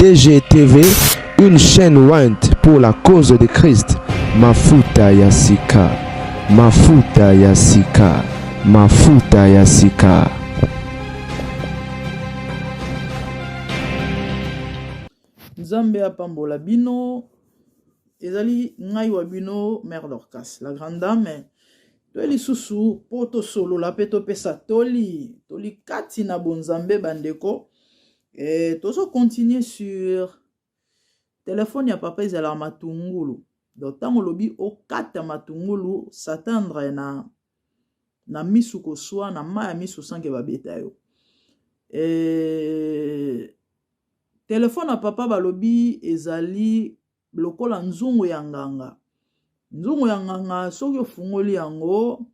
DGTV, une chaîne ointe pour la cause de Christ. Mafuta ya sika, mafuta ya sika, mafuta ya sika. Nzambe apambola bino. Ezali ngai wa bino Mère Dorcas, la grande dame. Toye lisusu mpo tosolola mpe topesa toli, toli kati na bonzambe bandeko. E, tozo continuer sur telefone ya papa ezalaka matungulu. Donc ntango olobi okata matungulu, s'attendre na misu koswa na mai ya misu sanke babeta yo. E, telefone ya papa balobi ezali lokola nzungu ya nganga. Nzungu ya nganga soki ofungoli yango,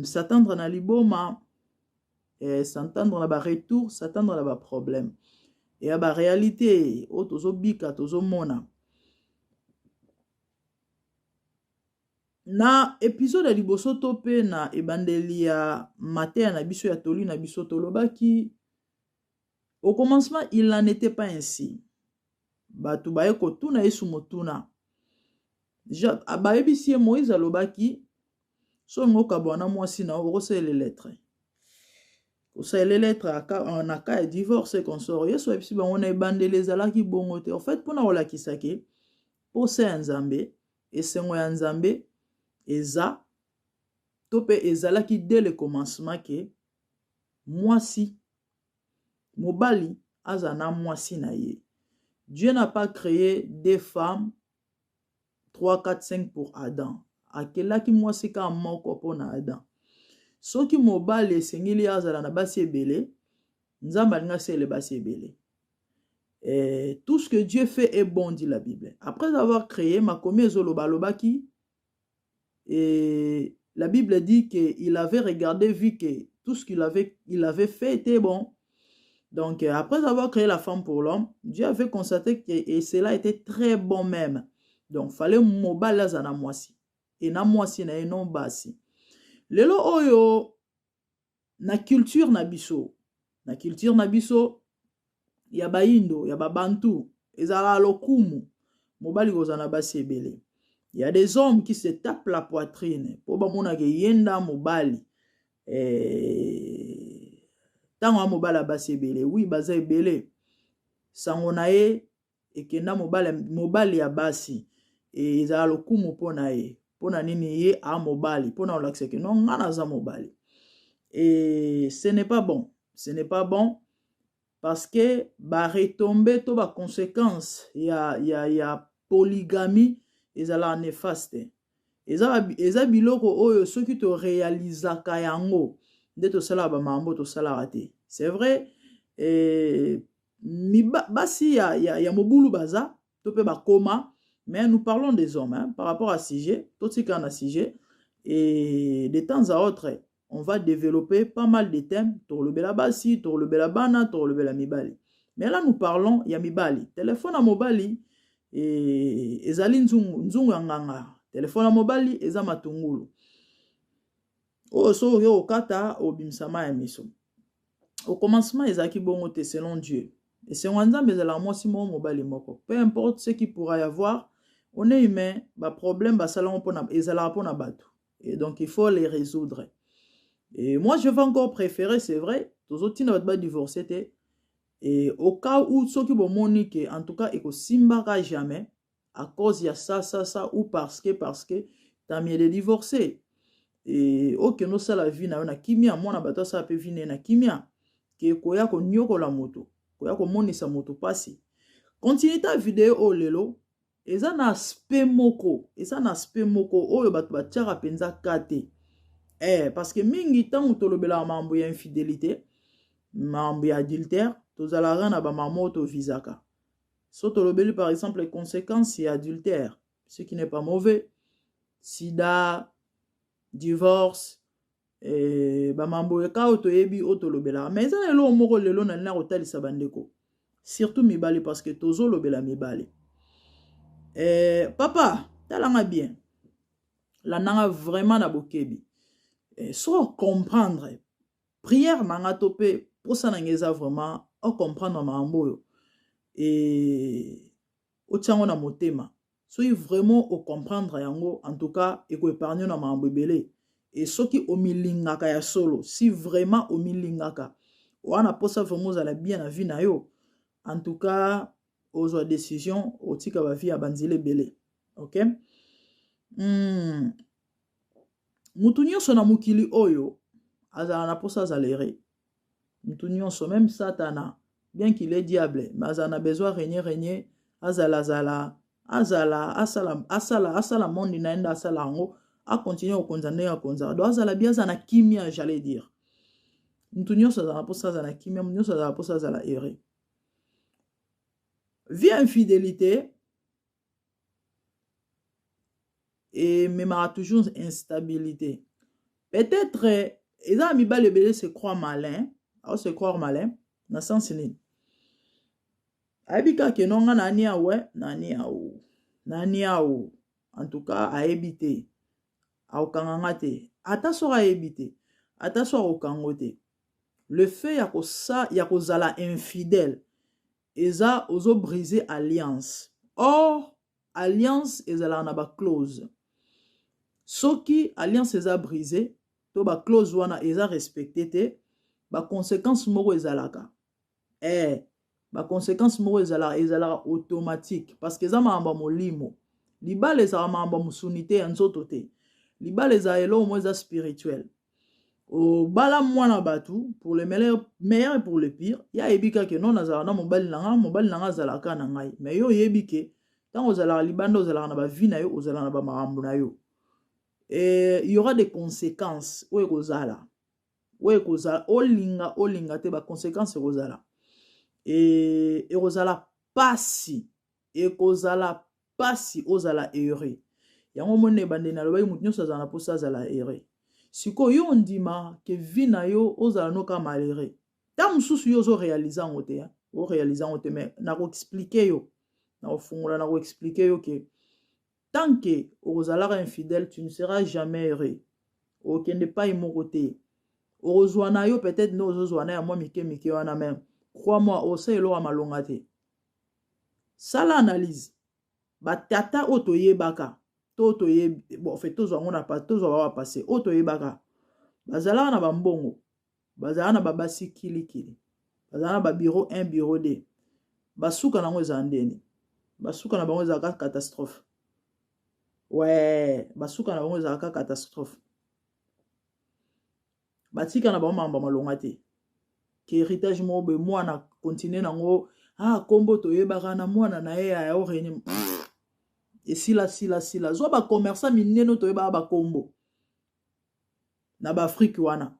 s'attendre na liboma, s'attendre na ba retour, s'attendre na ba problème. Ya ba réalité oyo tozobika, tozomona. Na épisode ya liboso to pe na ebandeli ya mateya na biso ya toli na biso tolobaki au commencement il n'en était pas ainsi. Bato baye kotuna Yesu motuna. Bayebisi ye Moïse alobaki so olingi okabwana na mwasi na yo okosalela lettre. Kosalela lettre na cas ya divorce et consort. Yesu ayebisi bango na ebandeli ezalaki bongo te. En fait mpona kolakisa ke posa ya Nzambe, esengo ya Nzambe eza to pe ezalaki dès le commencement ke mwasi mobali aza na mwasi na ye. Dieu n'a pas créé deux femmes 3, 4, 5 pour Adam. Akelaki mwasi kaka moko mpona Adam. Soki mobali esengeli azala na basi ebele, Nzambe alingi asalela basi ebele. Et tout ce que Dieu fait est bon, dit la Bible. Après avoir créé, makomi ezoloba alobaki, et la Bible dit qu'il avait regardé, vu que tout ce qu'il avait fait était bon. Donc, après avoir créé la femme pour l'homme, Dieu avait constaté que et cela était très bon même. Donc, fallait mobali aza na mwasi. Et na mwasi na ye non basi. Lelo oyo, na culture na biso, na culture na biso, ya bayindo, ya babantu, ezalaka lokumu, mobali kozala na basi ebele. Il y a des hommes qui se tapent la poitrine po bamonaka yenda mobali. Tango ya mobali ya basi ebele, oui, baza ebele. Sango na ye ekenda mobali ya basi. Ezala lokumu mpo na ye. Mpo na nini ye a mobali? Mpo na kolakisa ke non, nga naza mobali. Et ce n'est pas bon. Ce n'est pas bon parce que ba retombées to ba conséquences ya polygamie ezala néfaste. Eza biloko oyo soki to réalisaka yango nde tosalaka ba mambo tosalaka te. C'est vrai, basi ya mobulu baza to pe bakoma, mais nous parlons des hommes, hein, par rapport à sujet, totika na sujet, et de temps à autre on va développer pas mal de thèmes, tolobela basi, tolobela bana, tolobela mibali. Mais là nous parlons ya mibali. Téléphone ya mobali et ezali nzungu, nzungu ya nganga. Téléphone ya mobali eza matungulu. Oyo soki oke kokata obimisa ya miso. Au commencement ezalaki bongo te selon Dieu. Esengo ya Nzambe ezalaka mwasi moko mobali moko. Peu importe ce qui pourra y avoir, on est humain, ba problème basalango mpona ezalaka mpona bato. Et donc il faut les résoudre. Et moi je vais encore préférer, c'est vrai, tozotina bato ba divorcer te. Et au cas où soki bomoni ke en tout cas ekosimbaka jamais à cause ya ça ça ça ou parce que t'as mieux de divorcer. Et ok no sala vie na yo na kimia, mwana bato asala pe vie na ye na kimia, ke koya konyokola moto, koya komonisa moto pasi. Continue ta vidéo oyo lelo, eza na aspect moko, eza na aspect moko oyo bato batiaka mpenza ka te. Parce que mingi ntango tolobelaka mambo ya infidélité, mambo ya adultère, tozalaka na ba mama oyo tovisaka. So tolobeli par exemple les conséquences ya adultère, ce qui n'est pas mauvais, sida, divorce, bamambo eka oyo toyebi oyo tolobelaka. Mais eza na eloko moko lelo nalingi kotalisa bandeko, surtout mibali, parce que tozolobela mibali. Papa, talanga bien, landanga vraiment na bokebi. So comprendre prière nanga to pe posa nanga eza vraiment o comprendre makambo oyo. E otia yango na motema. Soki vraiment ocomprendre yango, en tout cas ekoépargne na makambo ebele. E soki omilingaka ya solo, si vraiment omilingaka wana, mposa vraiment ozala bien na vie na yo, en tout cas ozwa décision, otika bavie ya banzela ebele, ok. Mutu nyonso na mokili oyo azala na mposa azala heureux. Mutu nyonso, même Satana, bien qu'il est diable, mais azala na besoin régner, régner, azala, azala, azala, asala, asala, asala monde na ye nde asala yango, akontinue kokonza ndenge akonzaka. Donc azala bien, azala na kimia. J'allais dire, mutu nyonso azala na mposa azala na kimia, mutu nyonso azala na mposa azala heureux. Vie infidélité ememaka toujours instabilité. Peut-être eza na mibali ebele se croit malin, ao se croire malin na sens nini? Ayebi kaka eno nga nani awe, nani awo, nani awo. En tout cas ayebi te, akokanga nga te. Ata soki ayebi te, ata soki akokango te, le fait ya kozala infidèle eza ozobrise alliance. Or alliance ezalaka na baclause. Soki alliance eza brise to baclause wana eza respecté te, baconséquence moko ezalaka, baconséquence moko ezalaka automatique, parce que eza makambo ya molimo. Libala ezalaka makambo ya mosuni te, ya nzoto te. Libala ezala eloko moko eza spirituel. Obala mwana bato, pour le meilleur, meilleur et pour le pire. Ye ayebi kaka no nazalaka na mobali na nga, mobali na nga azalaka na ngai. Mais yo oyebi ke ntango ozalaka libanda, ozalaka na bavie na yo, ozalaka na bamakambo na yo. Et il y aura des conséquences oyo ekozala, oyo ekozala, olinga olinga te, baconséquence ekozala. E ekozala pasi, ekozala pasi ozala heureux. Yango omoni, ebandeli nalobaki, motu nyonso azala na mposa azala heureux. Sikoyo yo ondima ke vie na yo ozala noka malheureux. Ntango mosusu yo ozoréalise yango te, oréalise yango te, mais nakoexplike yo, nakofungola, nakoexplike yo ke tant que okozalaka infidèle, tu ne seras jamais heureux. Okende pai moko te. Okozwa na yo peut-être nde ozozwa na ya mwa mike mike wana, mais crois moi, osala eloko ya malonga te. Sala analyse. Batata oyo toyebaka to toyebi, bon, en fait tozwa yango na tozwa bawa passé oyo toyebaka, bazalaka na bambongo, bazalaka na babasi kilikili, bazalaka na babureau 1, bureau 2. Basuka nango ezala ndeni? Basuka na bango ezalaka catastrophe. We basuka na bango ezalaka catastrophe. Batika na bango makambo malonga te, ke héritage moko boye mwana continue nango. Ah, kombo toyebaka na mwana na ye ya oreni esila, sila, sila. Zwa bacommerçant minene toyebaka bakombo na baAfrike wana,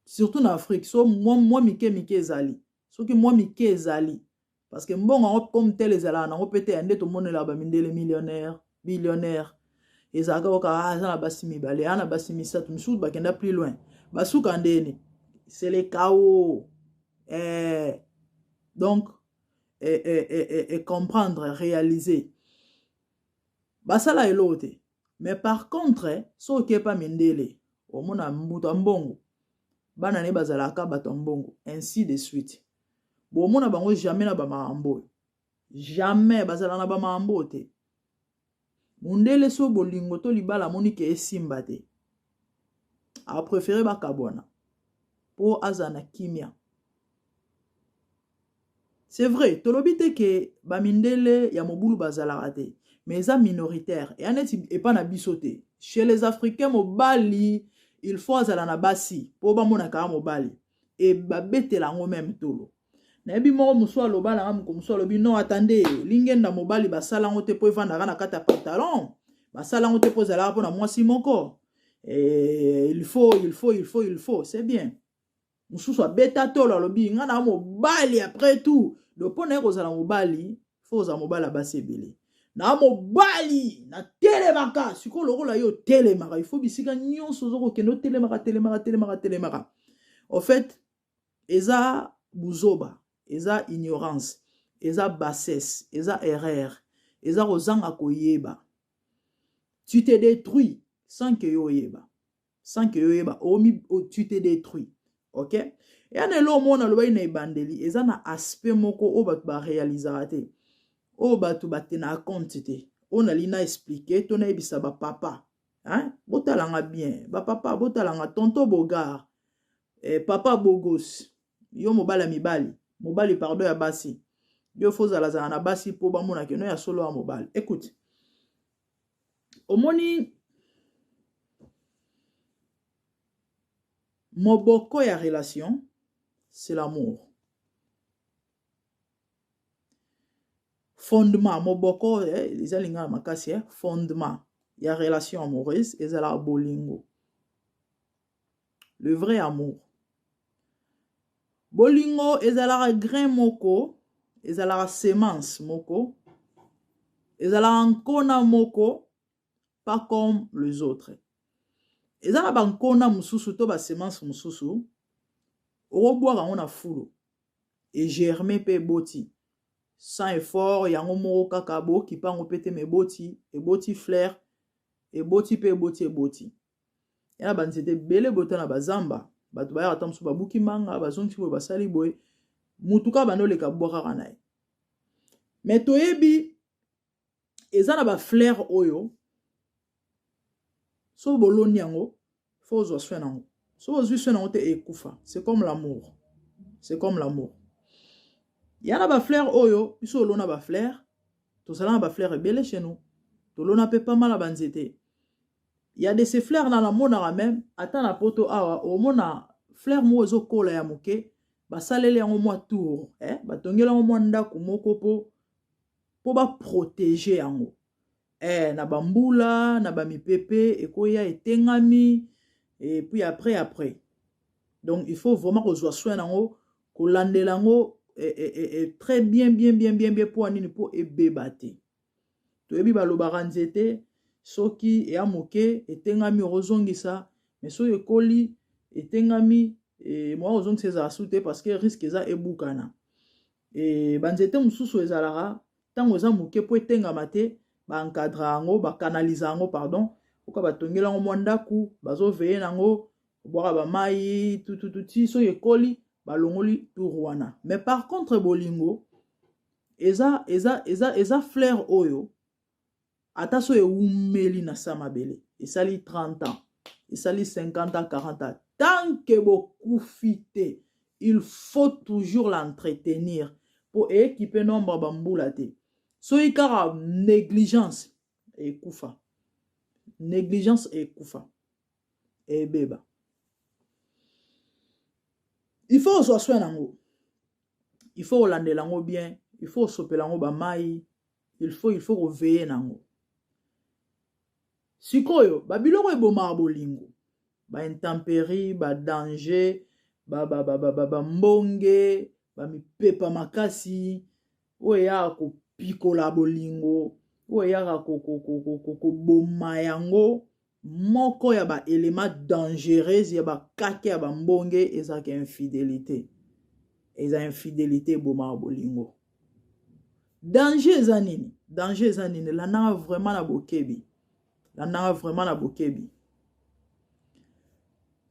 surtout na Afrique. So mwa mike mike ezali, soki mwa mike ezali, parce que mbongo yango comme tel ezalaka nango mpe te ya nde tomonelaka bamindele millionnaire, billionnaire. Ezalaka kaka ah, aza na basi mibale, aza na basi misato, misusu bakenda plus loin. Basuka ndeni? C'est le chaos. Donc et comprendre, réaliser, basala eloko te. Mais par contre, soki okepa mindele, omona moto ya mbongo, bana ne bazalaka bato ya mbongo, ainsi de suite. Bomona bango jamais na bamakambo oyo, jamais bazala na bamakambo oyo te. Mundele so bolingo to libala amoni ke esimba te, apréféré bakabwana mpo azala na kimia. C'est vrai, tolobi te ke bamindele ya mobulu bazalaka te, mais eza minoritaire, eya neti epa na biso te. Chez les Africains, mobali il faut azala na basi mpo bamonaka ya mobali e babetela yango. Même tolo nayebi moko mosu aloba nanga moko mosu alobi: "Non, attendez, lingenda mobali basala yango te mpo evandaka na kati ya pantalon, basala yango te mpo ezalaka mpona mwasi moko. Il faut, il faut, il faut, il faut." C'est bien. Mosusu abeta tolo, alobi: "Nga na mobali, après tout." Donc mpo na ye kozala mobali, faut kozala mobali ya basi ebele. Na mobali natelemaka sikoyo lokola yo otelemaka, il faut bisika nyonso oza kokende otelemaka, telemaka, telemaka, telemaka. En fait eza buzoba, eza ignorance, eza bassesse, eza erreur, eza kozanga koyeba. Tu te détruis sans que yo oyeba, sans que yo oyeba, tu te détruis, ok. Eya na eloko moko nalobaki na ebandeli, eza na aspect moko oyo bato barealizaka te, oyo bato batenaka compte te, oyo nalingi na expliquer to nayebisa bapapa. Hein? Botalanga bien, bapapa, botalanga tonton Bogar, eh, papa Bogos, yo mobali ya mibali, mobali pardon ya basi, yo fo ozalazala na basi mpo bamona keno ya solo ya mobali. Écoute, omoni moboko ya relation, c'est l'amour. Fondement, moboko, eh, eza lingala makasi, eh, fondement ya relation amoureuse ezalaka bolingo. Le vrai amour. Bolingo ezalaka grain moko, ezalaka semence moko, ezalaka nkona moko, pas comme les autres. Eza na bankona mosusu to basemence mosusu, okobwaka yango na fulu, egerme mpe eboti sans effort, yango moko kaka bokipa yango mpe te, ma eboti, eboti fleur, eboti mpe eboti, eboti. Ya na banzete ebele ebota na bazamba, bato bayaka ata mosusu babuki manga, bazongisi boye, basali boye, mutu kaka bando oleka bwakaka na ye. Mais toyebi eza na ba fleur oyo so boloni yango faut ozwa soin nango, so ozwi soin nango te ekufa. C'est comme l'amour, c'est comme l'amour. Ya na ba fleur oyo biso olona ba fleur, tozala na ba fleur ebele chez nous, tolona mpe pas mal ya banzete. Ya de ces fleurs na namonaka même ata na poto awa, omona fleur moko ezokola ya moke, basaleli yango mwa tour, eh? Batongeli yango mwa ndako moko po baprotege yango, eh, na bambula na bamipepe ekoya etengami, et puis après donc il faut vraiment kozwa soin nango, kolandela yango, eh, eh, eh, eh, très bien bien bien bien bien. Po nini? Po ebeba te. Toyebi balobaka nzete soki eya moke etengami okozongisa, mais soki ekoli etengami, e, mwa kozongisa ezala su te, parce que risque eza ebukana. E, banzete mosusu ezalaka ntango eza moke, mpo etengama te, baencadre yango, bakanalize yango, pardon, oka batongeli yango mwa ndako, bazoveye nango, bwaka bamai tututu ti soki ekoli balongoli tour wana. Mais par contre bolingo eza eza eza eza fleur oyo ata so ewumeli na sa mabele, esali 30 ans, esali 50 ans, 40 ans, tant que bokufi te, il faut toujours l'entretenir po ekipe nombre bambula te. Soki kaka négligence, ekufa. Négligence, ekufa, ebeba. Il faut ozwa soin nango, il faut kolandela yango bien, il faut osopela yango bamai, il faut koveye nango. Sikoyo babiloko ebomaka bolingo, baintempérie, badanger, bambonge, bamipepa makasi oyo eyaka kopikola bolingo, oyo eyaka koboma yango. Moko ya baélément dangereuse ya bakake ya bambonge ezalaka infidélité. Eza infidélité ebomaka bolingo. Danger eza nini? Danger eza nini? Landanga vraiment na bokebi, landanga vraiment na bokebi.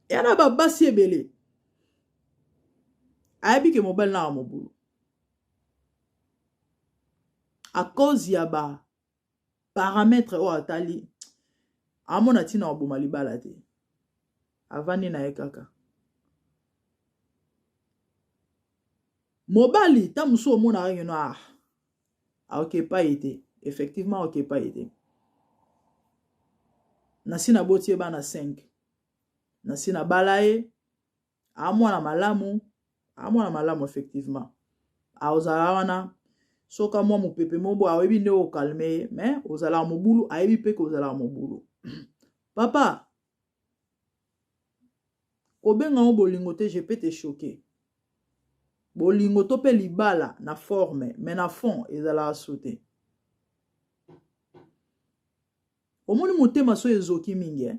Ya na babasi ebele ayebi ke mobali naka mobulu à cause ya ba paramètre oyo atali, amona ntina koboma libala te, avandi na ye kaka. Mobali ta mosusu omonaka ngeno, ah, aoke epai te, effectivement aoke epai te, nasi naboti ye bana 5, nasi nabala ye, amwana malamu, amwana malamu, effectivement aozala wana. Soki mwa mopepe moko boye, ayebi nde okalme ye, mais ozalaka mobulu, ayebi mpe ke ozalaka mobulu. Papa, kobenga ngo bolingo te, je peux te choquer. Bolingo to mpe libala na forme, mais na fond ezalaka su te. Omoni motema so ezoki mingi, eh?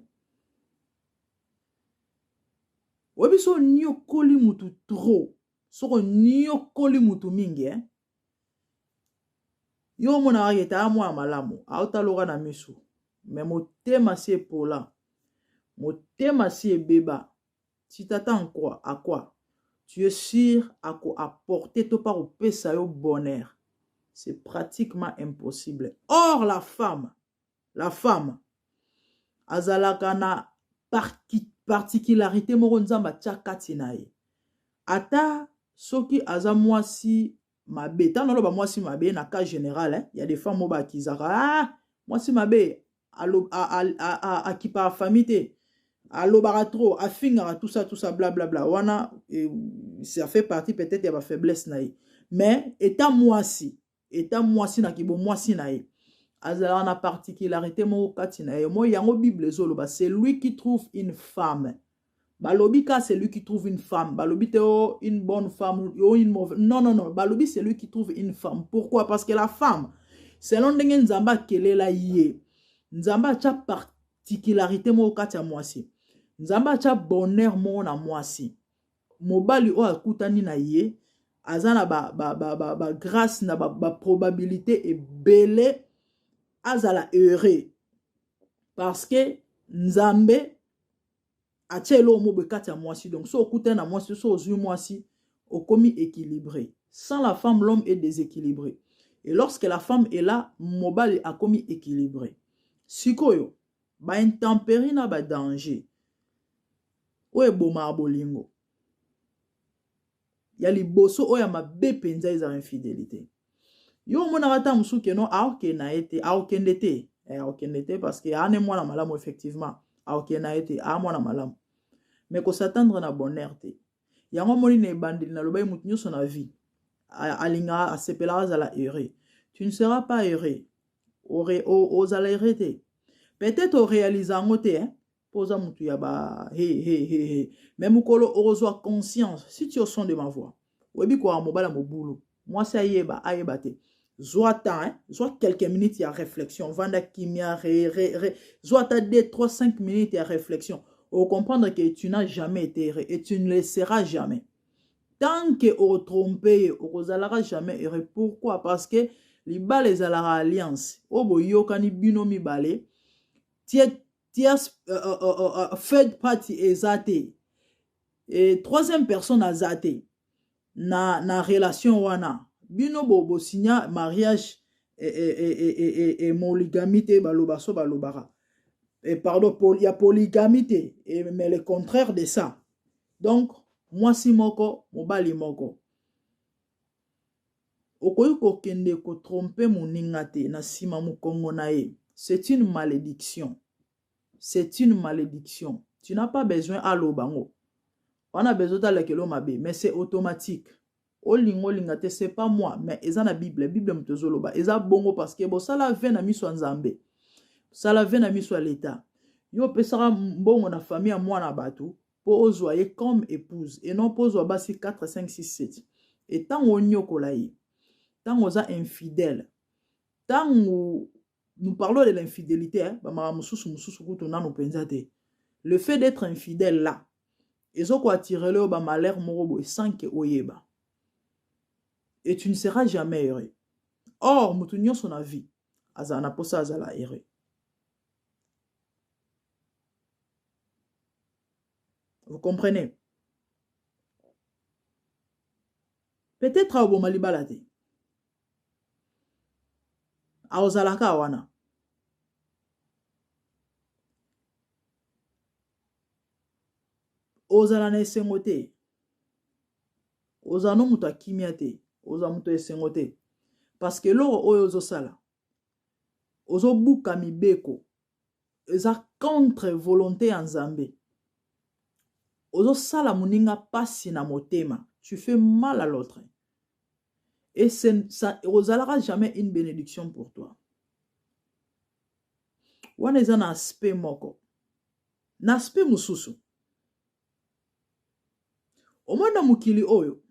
Oyebi so oniokoli mutu trop, soki oniokoli mutu mingi, eh? Yo omonaka ete aya mwana malamu, aotaloka na miso, mais motema si epola, motema si ebeba. Tu t'attends quoi? À quoi? Tu es sûr ako apporter to pa kopesa yo bonheur? C'est pratiquement impossible. Or la femme, la femme azalaka na particularité moko Nzambe atia kati na ye. Ata soki aza mwasi mabe, ntango naloba mwasi mabe na cas général, hein, ya des femmes oyo bakizaka ah, mwasi mabe akipaka famille te, alobaka trop, afingaka, tout ça, tout ça, bla bla bla wana, ça fait partie peut-être ya bafaiblesse na ye. Mais eta mwasi, eta mwasi na kibo mwasi na ye, azalaka na particularité moko kati na ye. Moi yango Bible ezoloba: c'est lui qui trouve une femme. Balobi ka c'est lui qui trouve une femme, balobi te oh, une bonne femme ou une mauvaise. Non, non, non, balobi c'est lui qui trouve une femme. Pourquoi? Parce que la femme, selon ndenge Nzambe akelela ye, Nzambe atya particularité moko kati ya mwasi, Nzambe atya bonheur moko na mwasi. Mobali oyo akutani na ye aza na ba, ba, ba, ba, ba grâce na baprobabilité ba ebele azala heureux, parce que Nzambe atia eloko moko boye kati ya mwasi. Donc so okutani na mwasi, so ozwi mwasi, okomi équilibré. Sans la femme, l'homme est déséquilibré, et lorsque la femme est là, mobali akomi équilibré. Sikoyo baintempérie na badanger oyo ebomaka bolingo ya liboso, oyo ya mabe mpenza, ezala infidélité. Yo omonaka ata mosusu keno aokende na ye te, aokende te, aokende te, parce que aane mwana malamu. Effectivement, aokende na ye te, aa mwana malamu, mais kos'attendre na bonheur te. Yango omoni na ebandeli nalobaki, motu nyonso na vie alingaka, asepelaka azala heureux. Tu ne seras pas heureux, ozala heureux te. Peut-être oréalise yango te, hein? Mpo oza motu ya ba he he he he, mais mokolo okozwa conscience, si tu au son de ma voix, oyebi koka mobali ya mobulu, mwasi ayeba ayeba te, zwa temps, hein? Zwa quelques minutes ya réflexion, vanda kimia, re, re, re. Zwa ata 2 3 5 minutes ya réflexion, ocomprendre que tu n'as jamais été heureux et tu ne le seras jamais. Tant que otrompe ye, okozalaka jamais heureux. Pourquoi? Parce que libala ezalaka alliance oyo boyokani bino mibale. Tie tierce, third party eza te, e troisième personne aza te na relation wana. Bino bosinya mariage e monogamie te, baloba so balobaka e, pardon, ya polygamie te, mais le contraire de ça. Donc mwasi moko, mobali moko. Okoki kokende kotrompe moninga te na nsima mokongo na ye. C'est une malédiction, c'est une malédiction. Tu n'as pas besoin aloba ngo wana, besoin talekelo mabe, mais c'est automatique. Olinga olinga te, c'est pas moi, mais eza na Bible. Bible moto ezoloba eza bongo, parce que bosala vœu na miso ya Nzambe, bosala vœu na miso ya Leta. Yo opesaka mbongo na famille ya mwana bato mpo ozwa ye comme épouse, et non mpo ozwa basi 4 5 6 7. E ntango onyokola ye, ntango oza infidèle, ntango nous parlons de l'infidélité, hein, bamaka mosusu mosusu kutu nano mpenza te. Le fait d'être infidèle là ezokoattirer oyo bamalheur moko boye sans que oyeba, et tu ne seras jamais heureux. Or motu nyonso na vie azala na mposa azala heureux. Vous comprenez? Peut-être aoboma libala te, aozalaka wana. Ozala na esengo te, ozala no moto akimia te, ozala moto esengo te, parce que eloko oyo ozosala, ozobuka mibeko, eza contre volonté ya Nzambe. Ozosala moninga mpasi na motema, tu fais mal à l'autre, et ça ozalaka jamais une bénédiction pour toi. Wana eza na aspect moko. Na aspect mosusu, omoi na mokili oyo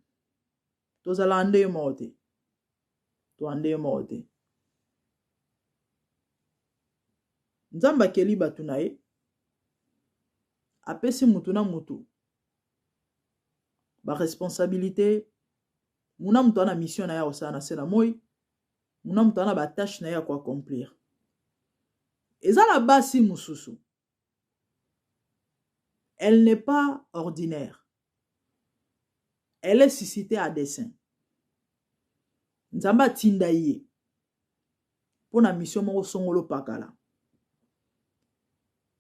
tozalaka ndenge moko te, toza ndenge moko te. Nzambe akeli bato na ye, apesi mutu na mutu baresponsabilité. Muna moto aza na mission na ye akosala na se na moi, muna moto aza na batâche na ye ya koaccomplir. Eza na basi mosusu, elle n'est pas ordinaire. Elle est suscitée à dessein. Nzambe atinda ye mpo na mission moko songolo pakala.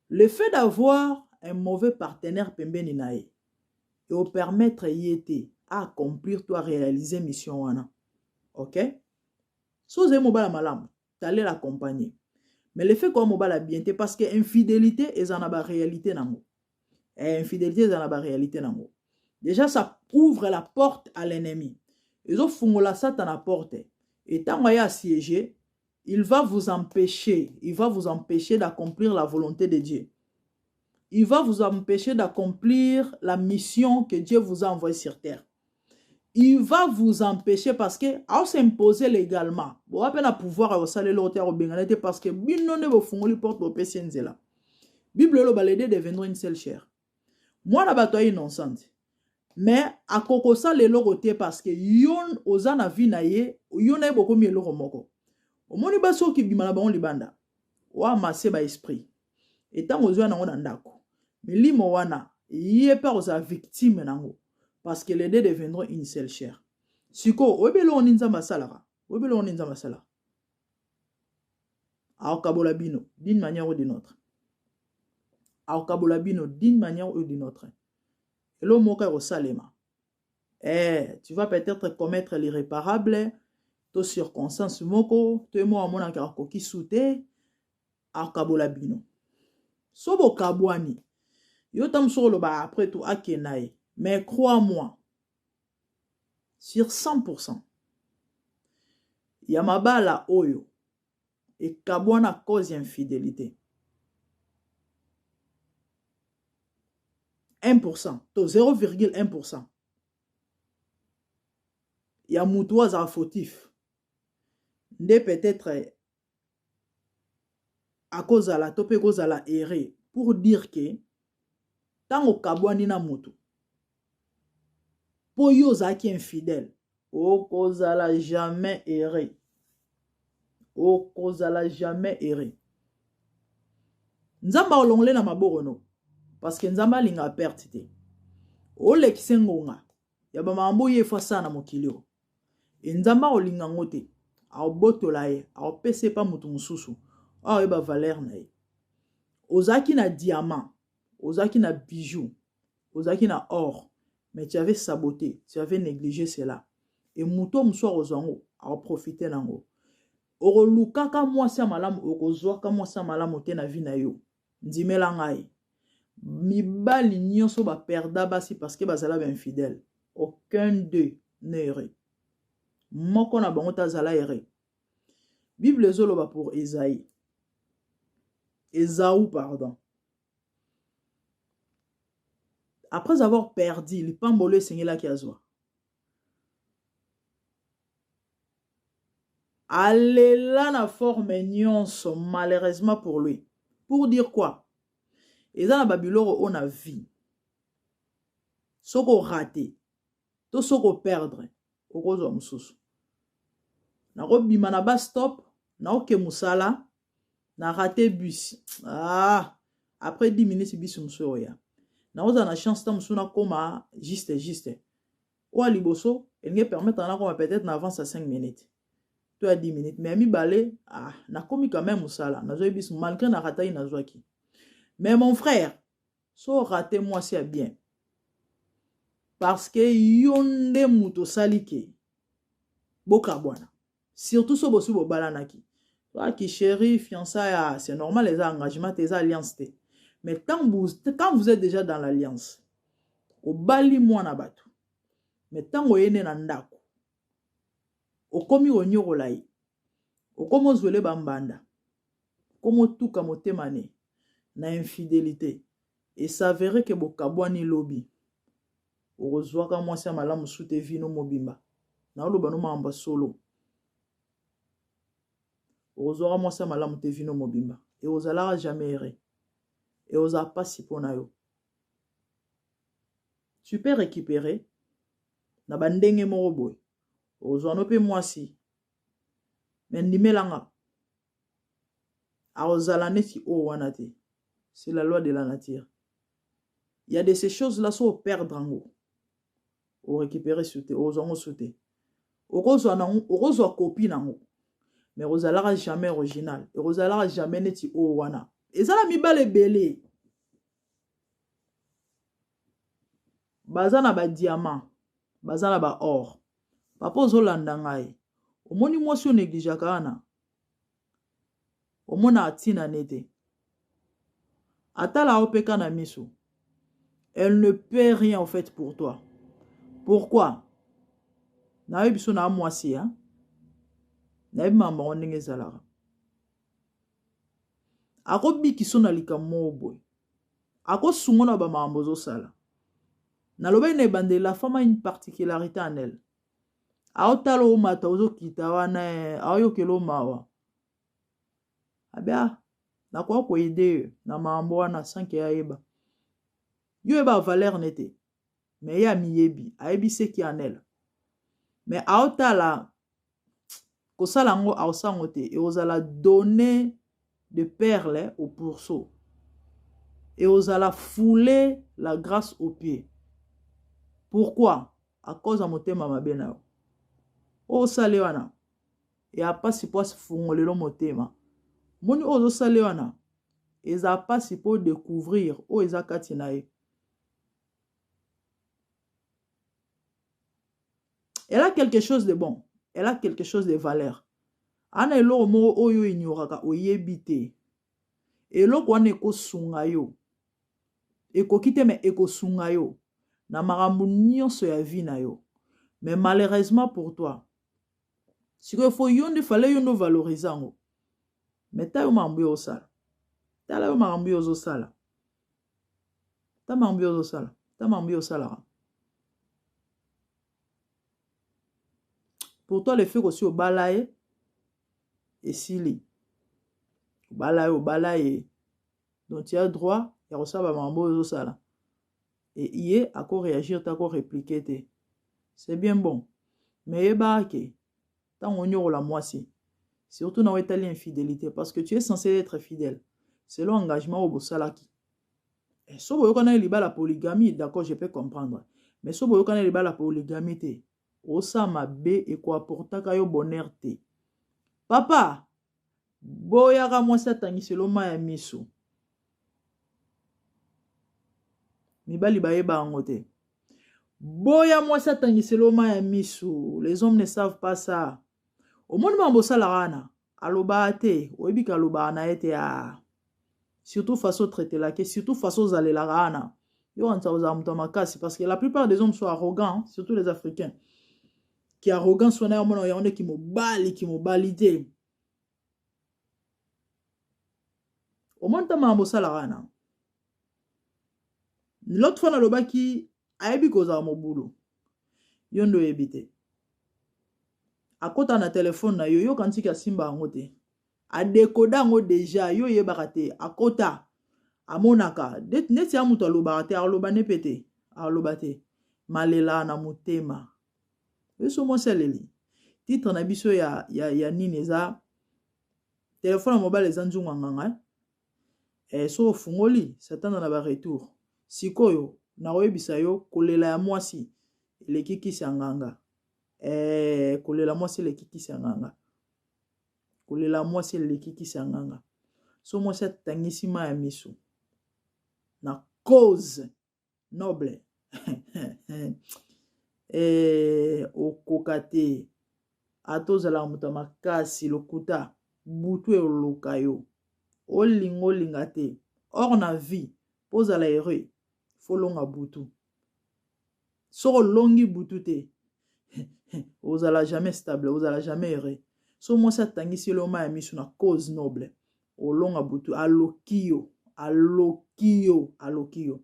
Le fait d'avoir un mauvais partenaire pembeni na ye ekopermettre ye te accomplir to arealiser mission wana. Ok? So ozali mobala malamu, t'allais l'accompagner. Mais le fait koa mobala bien te parce que infidélité eza na ba réalité nango. Eh, infidélité eza na ba réalité nango. Déjà ça ouvre la porte à l'ennemi. Ezofungola Satan porte. Et ntango aye assiéger, il va vous empêcher, il va vous empêcher d'accomplir la volonté de Dieu. Il va vous empêcher d'accomplir la mission que Dieu vous a envoyée sur terre. Il va vous empêcher parce que ao s'imposer légalement. Bo pe na pouvoir ya kosala eloko te ya kobengana te parce que bino nde bofungoli porte bopesi ye nzela. Bible eloba les deux deviendront une seule chair. Mwana bato aye innocente. Mais akokosala eloko te parce que yo oza na vie na ye, yo na ye bokomi eloko moko. Omoni basi oyo kibima na bango libanda, oamase ba esprit. Etango ozwa nango na ndako, milimo wana ye mpe akozala victime nango parce que les deux deviendront une seule chair. Sikoyo oyebi eloko nini Nzambe asalaka? Oyebi eloko nini Nzambe asalaka? Akokabola bino d'une manière ou d'une autre. Akokabola bino d'une manière ou d'une autre. Eloko moko ekosalema. Eh, tu vas peut-être commettre l'irréparable, to circonstance moko, to ye moko amonaka akoki su te, akabola bino. So bokabwani, yo ta mosusu oloba après tout akenda ye. Mais crois-moi, sur 100% ya mabala oyo ekabwana cause ya infidélité, 1% to 0,1% ya mutu oyo azala fautif nde peut-être akozala to mpe kozala erreur pour dire que ntango okabwani na mutu mpo yo ozalaki infidèle, okozala jamais erreur, okozala jamais erreur. Nzambe akolongole na maboko no parce que Nzambe alingaka perte te. Olekise ngonga ya bamakambo oyo efo asala na mokili oyo, e Nzambe akolinga yango te, akobotola ye, akopesa ye pa moto mosusu oyo ayeba valeur na ye. Ozalaki na diamant, ozalaki na bijou, ozalaki na or, mais tu avais saboté, tu avais négligé cela. E moto mosusu akozwa yango, akoprofite nango. Okolukaka mwasi ya malamu, okozwaka mwasi ya malamu te na vie na yo. Ndimela ngai, mibali nyonso baperda basi parce que bazala bainfidèle. Aucun d'eux n'est heureux. Moko na bango te azala heureux. Bible ezoloba pour Esaïe, Esaü pardon, après avoir perdu lipambolo esengelaki azwa, alela na forme nyonso, malheureusement pour lui. Pour dire quoi? Eza na babiloko oyo na vie, soki oraté to soki operdre, okozwa mosusu. Nakobima na bus stop, naoke mosala, na raté bus, ah, après 10 minutes bus mosusu oya. Nakozala na chance ta mosusu nakóma juste juste oyo liboso elingi permettre nakóma peut-être na avance ya 5 minutes to ya 10 minutes, mais ya mibale, ah, nakomi quand même mosala, nazwaki biso malgré na rataki, nazwaki. Mais mon frère, so raté mwasi ya bien parce que yo nde moto osali ke bokabwana, surtout so bosi bobalanaki, aki chéri, fiançailles, c'est normal, eza engagement te, eza alliance te. Mais quand vous êtes déjà dans l'alliance, obali mwana bato, mais ntango oye nde na ndako, okomi konyokola ye, okomi ozwele bambanda, okomi otuka motema ne na infidélité, esavere ke bokabwani lobi, okozwaka mwasi ya malamu su te vino mobimba. Naoloba no makambo ya solo. Okozwaka mwasi ya malamu te vino mobimba, ekozalaka jamais heureux, ekozala mpasi mpo na yo. Tu peux récupérer na bandenge moko boye, okozwa no mpe mwasi, me ndimelanga, akozala neti oyo wana te. C'est la loi de la nature. Il y a de ces choses là, so operdre yango, Orécupérer su te, ozwa yango su te. Okozwa nango, okozwa copie nango. Mais ozalaka jamais original. Ekozalaka jamais neti oyo wana. Eza na mibale ebele. Baza na ba diamant, baza na ba or. Papa ozolanda ngai. Omoni mwasi oyo negligeaka wana? Omonaka ntina ne te. Atala yo mpe ka na miso. Elle ne peut rien en fait pour toi. Pourquoi? Nayebi biso na mwasi ya. Nayebi makambo yango ndenge ezalaka. Akobikiso na likambo moko boye. Akosunga na ba makambo ozosala. Nalobaki na ebandeli, la femme a une particularité en elle. Aotala omata ozokita wana, aoyokela omawa. Abia nakoka koyede yo na makambo wana sans que ayeba. Yo oyeba valeur ne te. Mais ye amiyebi, ayebi ce qui en elle. Mais aotala kosala yango aosala yango te, ekozala donner de perles au pourceau. Ekozala fouler la grâce au pied. Pourquoi? À cause ya motema mabe na yo. Osali wana ya pasi po afungolelo motema. Moni oyo ozosali wana eza pasi po découvrir oyo eza kati na ye. Elle a quelque chose de bon. Elle a quelque chose de valeur. Ana eloko moko oyo ignoraka oyebi te. Eloko wana ekosunga yo. Ekoki te mais ekosunga yo na makambo nyonso ya vie na yo. Mais malheureusement pour toi, sikoyo fo yo nde fallait yo nde valoriser yango. Mais ta yo makambo yo osala. Tala yo makambo yo ozosala. Ta makambo yo ozosala. Ta makambo yo osalaka. Pour toi le fait kosi obala ye esili. Obala ye, obala ye. Donc tu as droit ya kosala ba makambo oyo ozosala. Et ye ako réagir te, ako répliquer te. C'est bien bon. Mais yebaka ke ntango onyokola mwasi, surtout na oyo etali infidélité, parce que tu es censé être fidèle selon engagement oyo bosalaki. So boyokana libala polygamie, d'accord, je peux comprendre. Mais so boyokana libala polygamie te, osala mabe ekoapportaka yo bonheur te. Papa, boyaka mwasi atangiselo mai ya miso. Mibali bayeba yango te. Boya mwasi atangiselo mai ya miso. Les hommes ne savent pas ça. Omoni makambo osalaka wana, alobaka te, oyebi ka alobaka na ye te. Ah. Surtout façon traitelaka, surtout façon ozalelaka wana. Yo kanisa ozala moto ya makasi, parce que la plupart des hommes sont arrogants, surtout les Africains. Ki arrogance wana ya mona yango nde ki mobali, ki mobali te. Omoni ta makambo osalaka wana. L'autre fois nalobaki ayebi kozala mobulu. Yo nde oyebi te. Akota na telefone na yo, yo kanisi asimba yango te. Adekoda yango deja, yo oyebaka te. Akota, amonaka. Neti ya moto alobaka te, aloba ne pe te. Aloba te. Malela na motema. Yeso mwasi aleli. Titre na biso ya nini eza telefone ya mobali eza nzungu ya nganga. So ofungoli satana na ba retour. Sikoyo nakoyebisa yo kolela ya mwasi eleki kisi ya nganga. Kolela mwasi eleki kisi ya nganga. Kolela mwasi eleki kisi ya nganga. So mwasi atangisi mai ya miso na cause noble. Okoka te. Ata ozalaka moto ya makasi lokuta, butu eloka yo. Olinga olinga te. Or na vie, po ozala heureux, faut longa butu. Soko olongi butu te, ozala jamais stable, ozala jamais heureux. So mwasi atangisi yo mai ya miso na cause noble, olonga butu, aloki yo, aloki yo, aloki yo.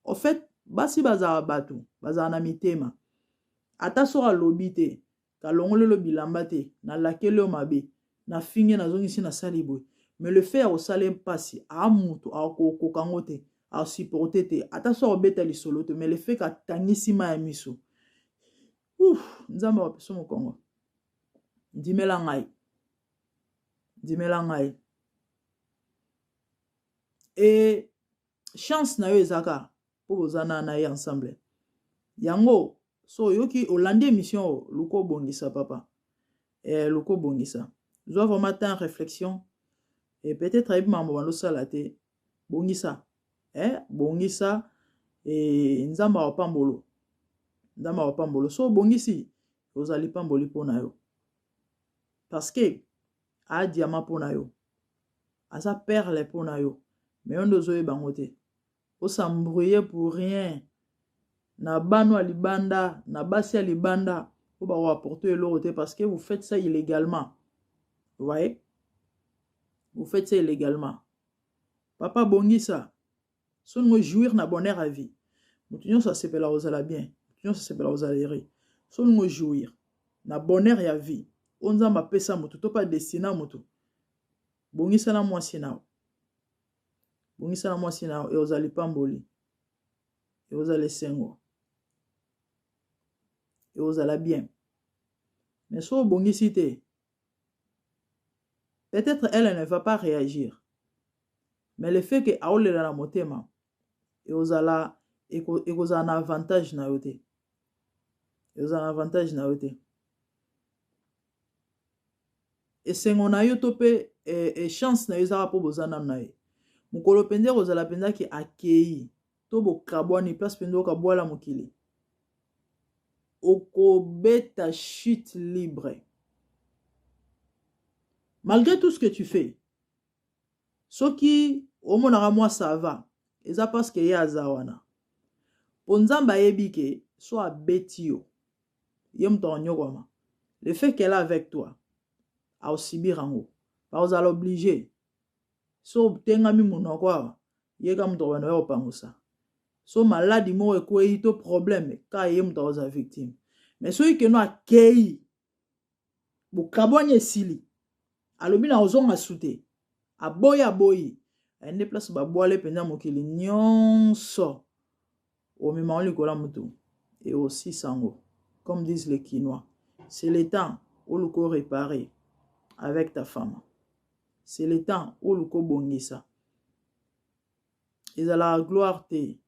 En fait, basi bazala bato, bazala na mitema. Ata soko alobi te, kalongolelo bilamba te, nalakeli yo mabe, na finge nazongisi nasali boye. Mais le fait ya kosala mpasi, a mutu akokoka yango te, asupporter te, ata soko obeta lisolo te, mais le fait katangisi mai ya miso. Ouf, Nzambe apesa mokongo. Ndimela ngai. Ndimela ngai. Et chance na yo ezaka po bozana na ye ensemble. Yango. So oyoki, olandi émission oyo, luka obongisa papa. Luka obongisa, zwa vraiment temps réflexion et peut-être ayebi makambo bandosala te. Bongisa, bongisa e Nzambe akopambolo, Nzambe akopambolo. So obongisi, ozali pamboli mpo na yo, parce que aa diamant mpo na yo, aza perle mpo na yo. Mais yo nde ozoyeba yango te, os'embrouiller pour rien na bano ya libanda, na basi ya libanda oyo bakoapporter eloko te, parce que vous faites ça illégalement. Vous voyez, vous faites ça illégalement. Papa, bongisa. So olingo jouir na bonheur ya vie, moto nyonso asepela kozala bien, moto nyonso asepela kozala heureux. So olingo jouir na bonheur ya vie oyo Nzambe apesa moto to mpe adestina moto, bongisa na mwasi na yo, bongisa na mwasi na yo. Ekozala pamboli, ekozala esengo, ekozala bien. Mais so obongisi te, peut-être elle ne va pas réagir, mais le fait que aolela na motema, ekozala na avantage na yo te, ekozala na avantage na yo te. Esengo na yo to mpe chance na yo ezaka mpo boza nanu na ye. Mokolo mpenza ekozala mpenzaki akei to bokabwani, place mpenza okabwala mokili, okobeta chute libre malgré tout ce que tu fais. Soki omonaka mwa ça va, eza parce que ye aza wana, mpo Nzambe ayebi ke so abeti yo, ye moto akonyokwama. Le fait qu'elle est avec toi, aosubir yango, bakozala obligé. So otengami monoko awa, ye ka moto akobanda oya kopangusa. So maladi moko ekwei to problème ka, ye moto akozala victime. Mais soki keno akei, bokabwani, esili, alobi na kozonga su te, aboyi, aboyi, nde place babwale mpenza mokili nyonso, omema likolo ya motu eosisa yango. Comme disent les Kinois, c'est le temps oluka réparer avec ta femme, c'est le temps oluka obongisa. Ezalaka gloire te,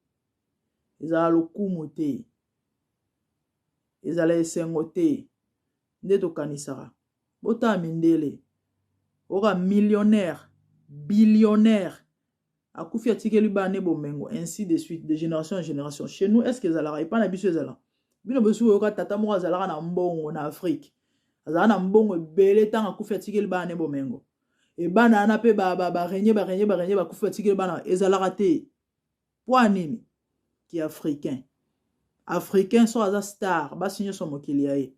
ezala lokumu te, ezala esengo te nde tokanisaka. Botala mindele, oka millionnaire, billionnaire, akufi, atikeli bana bomengo, ainsi de suite, de génération en génération. Chez nous, est ce que ezalaka? Epai na biso ezalaka? Bino bosi oyoka tata moko azalaka na mbongo na Afrique, azalaka na mbongo ebele, ntango akufi atikeli bana ne bomengo, ebana wana mpe barégner, barégner, barégner, bakufi, batikeli bana? Ezalaka te. Mpo ya nini? Ki africain, africain so aza star, basi nyonso mokili ya ye.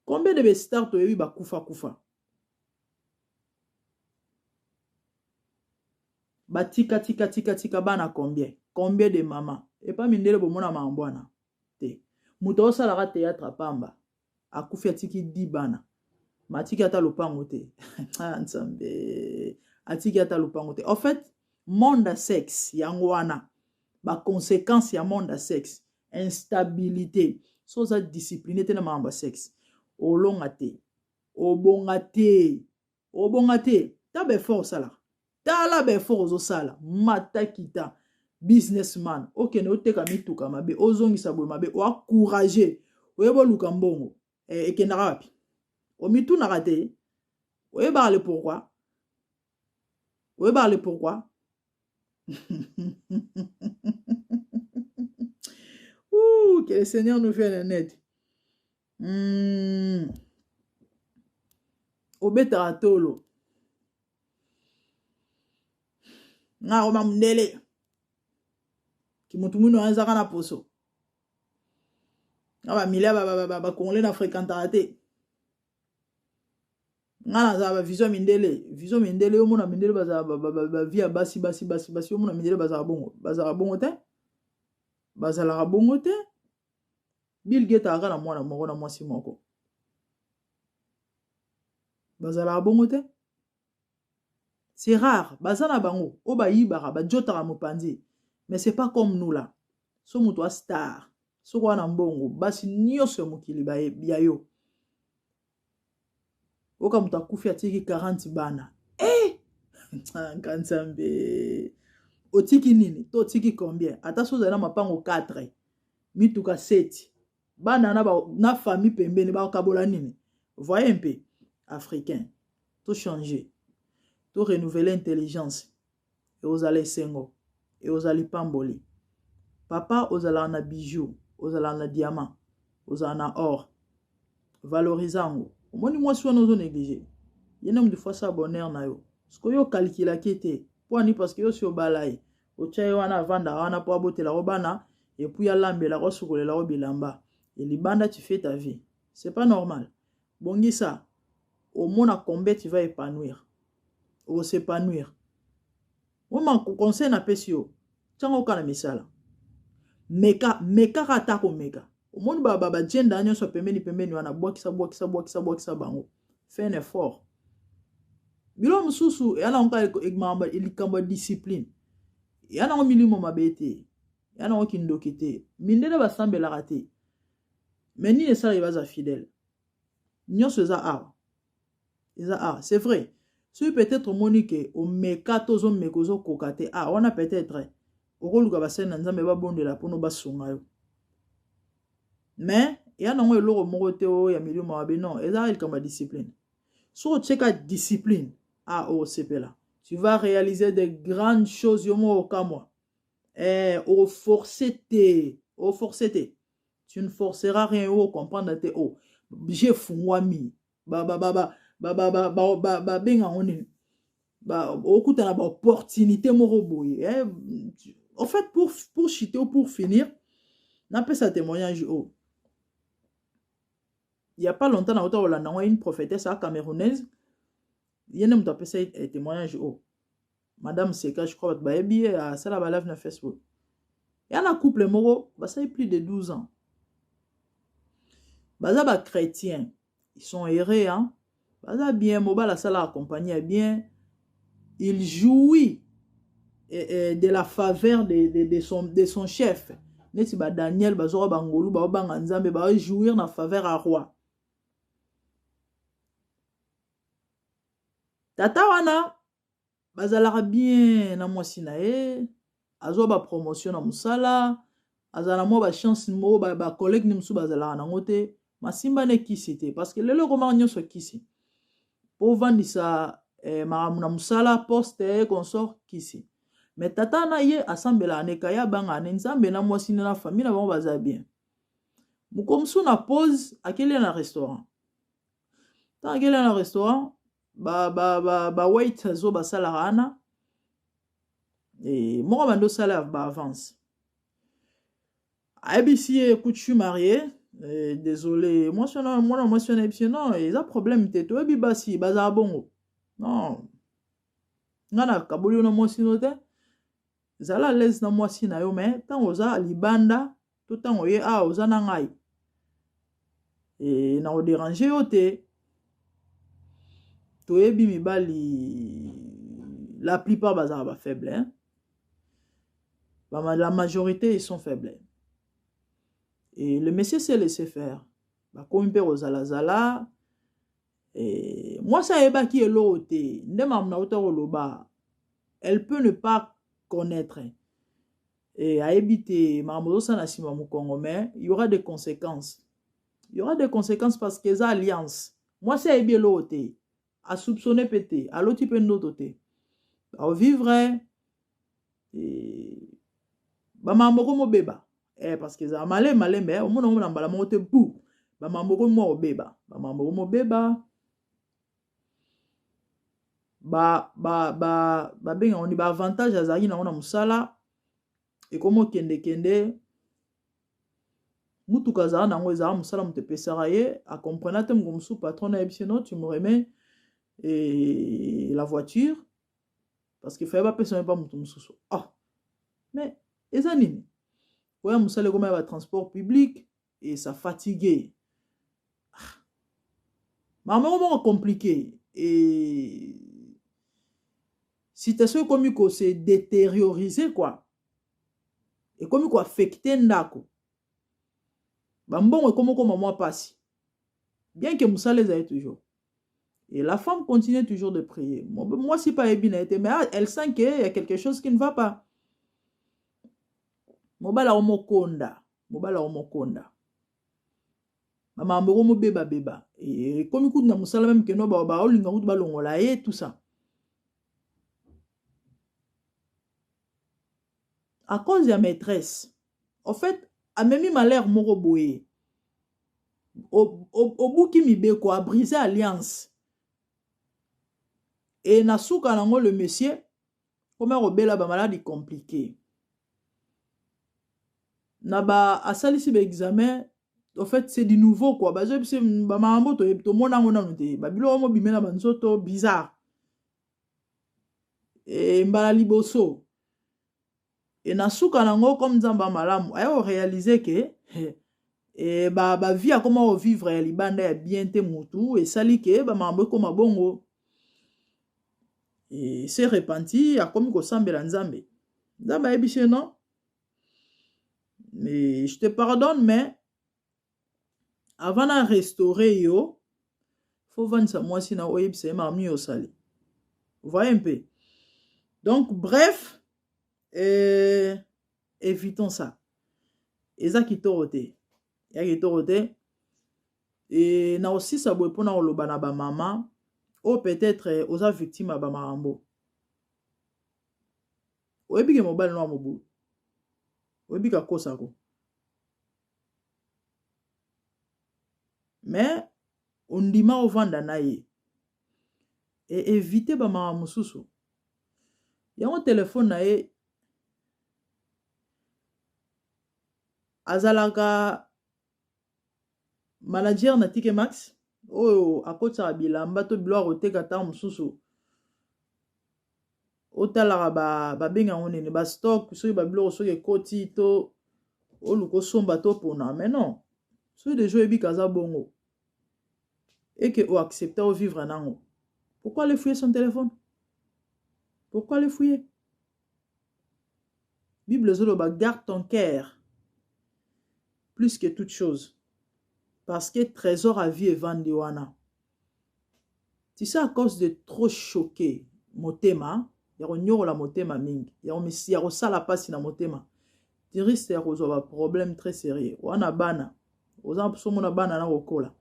Combien de bastar toyebi bakufa kufa, batika tika tika tika bana? Combien, combien de mama? Epa mindele bomona makambo wana te. Moto aosalaka théâtre pamba, akufi, atiki 10 bana, ma atiki ata lopango te. Ah, Nzambe, atiki ata lopango te. En fait, monde ya sexe yango wana, baconséquence ya monde ya sexe, instabilité. So oza discipline te na makambo ya sexe, olonga te, obonga te, obonga te. Ta baeffort osalaka, tala baeffort ozosala, mata kita, businessman, okende oteka mituka mabe, ozongisa boye mabe, oencourage, oyeba oluka mbongo, ekendaka wapi? Omitunaka te, oyebaka le pourquoi, oyebaka le pourquoi. Ouh, que le Seigneur nous vienne en aide. Obetaka tolo nga akoma mondele, kimutu mwino wana ezaka na poso nga bamilia bacongolais na fréquentaka te. Nga nazala bavision mindele, vision mindele. Yo mona mindele bazala bavie ya basi, basi, basi, basi. Yo mona mindele bazala bongo? Bazalaka bongo te, bazalaka bongo te. Bill Gates azalaka na mwana moko na mwasi moko. Bazalaka bongo te, c'est rare. Baza na bango oyo bayibaka, bajotaka mopanzi, mais c'est pas comme nous là. So moto a star, soki wana mbongo, basi nyonso ya mokili ya yo. Oka moto akufi, atiki 40 bana. Eh, nka Nzambe, otiki nini to otiki combien? Ata so ozali na mapango 4, mituka 7. Bana na, ba, na famille pembeni bakabola nini? Voyez un peu, africain, to changer, to renouveler intelligence. Ekozala esengo, ekozala lipamboli. Papa ozalaka na bijou, ozalaka na diamant, ozalaka na or. Valoriser yango. Omoni mwasi wana ozo négliger. Ye nde mutu faut asala bonheur na yo. Sikoyo yo okalkulaki ye te. Mpo ani? Parce que yo osi obala ye. Otya ye wana avandaka wana mpo abotelaka yo bana et puis alambelaka osukolelaka yo bilamba. Et libanda tu fais ta vie. C'est pas normal. Bongisa. Omona combien tu vas épanouir. Okos'épanouir. Oma conseil napesi yo. Tiango kaka na misala. Meka, mekaka ata komeka. Omoni ba ba ba nyonso pembeni pembeni wana bwakisa bwakisa bwakisa bwakisa bango. Fais un effort. Biloko mosusu eya nango kaka likambo ya discipline. Eya nango milimo mabe te. Eya nango kindoki te. Mindele basambelaka te. Mais nini esalaki baza fidèle? Nyonso eza awa. Eza awa. C'est vrai. Soki peut-être omoni ke omeka to ozomeka ozokoka te, ah wana peut-être okoluka basali na Nzambe babondela mpona basunga yo. Mais eya nango eloko moko te oyo ya milimo mabe, non, eza likambo ya discipline. Soki otieka discipline, ah okosepela. Tu vas réaliser de grandes choses yo moko okamwa. Eh, okoforce te, okoforce te. Tu ne forceras rien, okomprendre te oh j'ai fungwami. Ba ba ba ba ba ba ba ba ba ba benga ngo nini? Ba okutana ba opportunité moko boye. Eh, en fait pour chuter ou pour finir, napesa témoignage oh. Il y a pas longtemps na kolanda ngo une prophétesse à camerounaise. Ye nde moto apesa témoignage oh. Madame Seka, je crois bato bayebi ye asala ba live na Facebook. Ya na couple moko basali plus de 12 ans. Baza ba chrétiens, ils sont heureux hein. Baza bien, mobali asala accompagné bien. Il jouit de la faveur de son chef. Neti ba Daniel bazoka bangolu baobanga Nzambe ba jouir na faveur ya roi. Tata wana bazalaka bien na mwasi na ye, azwa ba promotion na mosala, azala na mwa ba chance moko ba collègue ni mosusu bazalaka nango te, masimba na ekisi te parce que lelo ekomaka nyonso kisi. Po ovandisa makambo na mosala, poste consort kisi. Mais tata na ye asambelaka na ekaye, abangaka na Nzambe na mwasi na famille na bango baza bien. Moko mosusu na pause akeli na restaurant. Ntango akeli na restaurant, ba ba ba ba waiters oyo basalaka wana e, moko bandi osala ba avance, ayebisi ye: "Écoute, je suis marié, eh, désolé." Mwasi wana, mwana mwasi wana ayebisi ye: "Non, eza problème te, toyebi basi bazala bongo. Non, nga nakaboli yo na mwasi no te, zala à l'aise na mwasi na yo, mais ntango oza libanda to ntango ye awa oza na ngai e, na kodéranger yo te. Toyebi mibali, la plupart bazalaka bafaible, hein? La majorité, ils sont faibles." Et le monsieur s'est laissé faire. Bakomi mpe kozalazala. Mwasi ayebaki eloko te. Nde makambo nauta koloba, elle peut ne pas connaître e, ayebi te makambo ozosala na nsima mokongo, mais il y aura des conséquences, il y aura des conséquences parce que eza alliance. Mwasi ayebi eloko te, asoupçonne mpe te, aloti mpe ndoto te, aovivre bamakambo ko mobeba parce que ezala malembe malembe, omona ngo na mbala moko te bu bamakambo ko mwa kobeba, bamakambo ko mobeba, babengaka ni baavantage azalaki nango na mosala ekoma okendekende. Mutuka azala nango ezala mosala moto epesaka ye, acomprena te. Moko mosusu patron ayebisi: "Non, tu me remets et la voiture parce que faye bapesa mpa moto mosusu." Ah, mais eza nini oya mosala ekoma ya batransport public et ça fatigue. Ah. Makambo yango moko compliqué et situation ekomi kose détérioriser quoi, ekomi koaffecter ndako, bambongo ekomi okoma mwa mpasi, bien que mosala ezali toujours. Et la femme continue toujours de prier. Mwasi mpe ayebi na ye te, mais elle sent que y a quelque chose qui ne va pas. Mobali akomokonda, mobali akomokonda. Bamakambo ekomobebabeba, ekomi kutu na mosala meme keno baolinga kutu balongola ye, tout ça à cause ya maîtresse. En fait, amemi malheur moko boye, obuki mibeko, abrise alliance. E na suka nango, le monsieur komi akobela bamaladi compliqué na ba asalisi ba examen. En fait, c'est du nouveau quoi. Bazoyebisa bamakambo tomona yango nanu te, babiloko mobime na banzoto bizarre. E mbala liboso e na suka nango, comme Nzambe ya malamu, aya koréaliser ke e bavie ba akoma kovivre ya libanda ya bien te, mutu esali ke bamakambo ekoma bongo. E se repenti, akomi kosambela Nzambe. Nzambe ayebisi ye: "Non, mais je te pardonne, mais avant na restaurer yo, faut vandisa mwasi na oyebisa ye makambo nini osali." Voyez mpe. Donc bref, évitons ça. Eza kitoko te, ya kitoko te. E na kosisa boye, mpona koloba na bamama oyo peut-être oza victime ya bamakambo, oyebi ke mobali no ya mobulu, oyebi ke akosako, mais ondima ovanda na ye, e évite bamakambo mosusu yango. Telefone na ye azalaka manager na TK Maxx oyo akotisaka bilamba to biloko akoteka. Ntango mosusu otalaka, babenga yango nini, bastock, soki babiloko soki ekoti to oluka osomba to pona. Mais non, soki deja oyebi kaza bongo eke oaccepte ovivre nango, pourquoi aller fouiller son téléphone? Pourquoi aller fouiller? Bible ezoloba: "Garde ton cœur plus que toute chose, parce que trésor à vie evandi wana." Tu sais, à cause de trop choquer motema, ya konyokola motema mingi, ya kosala mpasi na motema, tu risque ya kozwa baproblème très sérieux wana. Bana oza somona, bana na kokola,